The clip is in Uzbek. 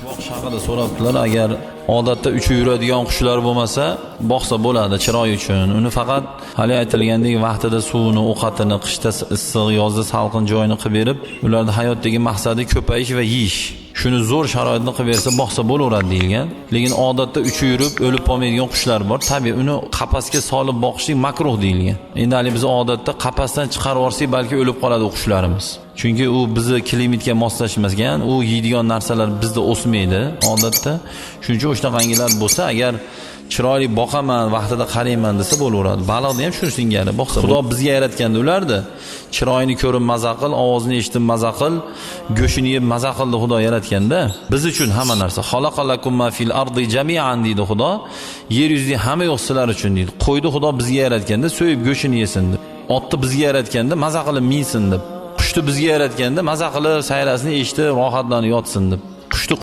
Boqish haqida so'rabdilar. Agar odatda uchib yuradigan qushlar bo'lmasa, boqsa bo'ladi chiroy uchun. Uni faqat hali aytilgandek vaqtida suvini, ovqatini, qishda issiq, yozda salqin joyini qilib berib, ularning hayotdagi maqsadi ko'payish va yeyish. Shuni zo'r sharoitni qilib bersa, boqsa bo'laveradi deyilgan. Lekin odatda uchib yurib o'lib qolmaydigan qushlar bor. Tabiiy uni qafasga solib boqishlik makruh deyilgan. Endi hali biz odatda qafasdan chiqarib yuborsak, balki o'lib qoladi u qushlarimiz. Chunki u bizni klimatga moslashmagan, u yeydigan narsalar bizda o'smaydi odatda. Shuning uchun o'shanaqangilar bo'lsa, agar chiroyli boqaman, vaqtida qarayman desa bo'laveradi. Baliqni ham shu singari boqsa. Xudo bizga yaratganda ularni chiroyini ko'rib maza qil, ovozini eshitib maza qil, go'shtini yeb maza qil deb Xudo yaratganda, biz uchun hamma narsa. Xalaqalakum ma fil ardi jami'an deydi Xudo. Yer yuzida hamma yo'q sizlar uchun deydi. Qo'yni Xudo bizga yaratganda so'yib go'shtini yesin deb. Otni bizga yaratganda maza qilib minsin deb. Qushni bizga yaratganda maza qilib sayrasini eshitib rohatlanib yotsin deb. Qushni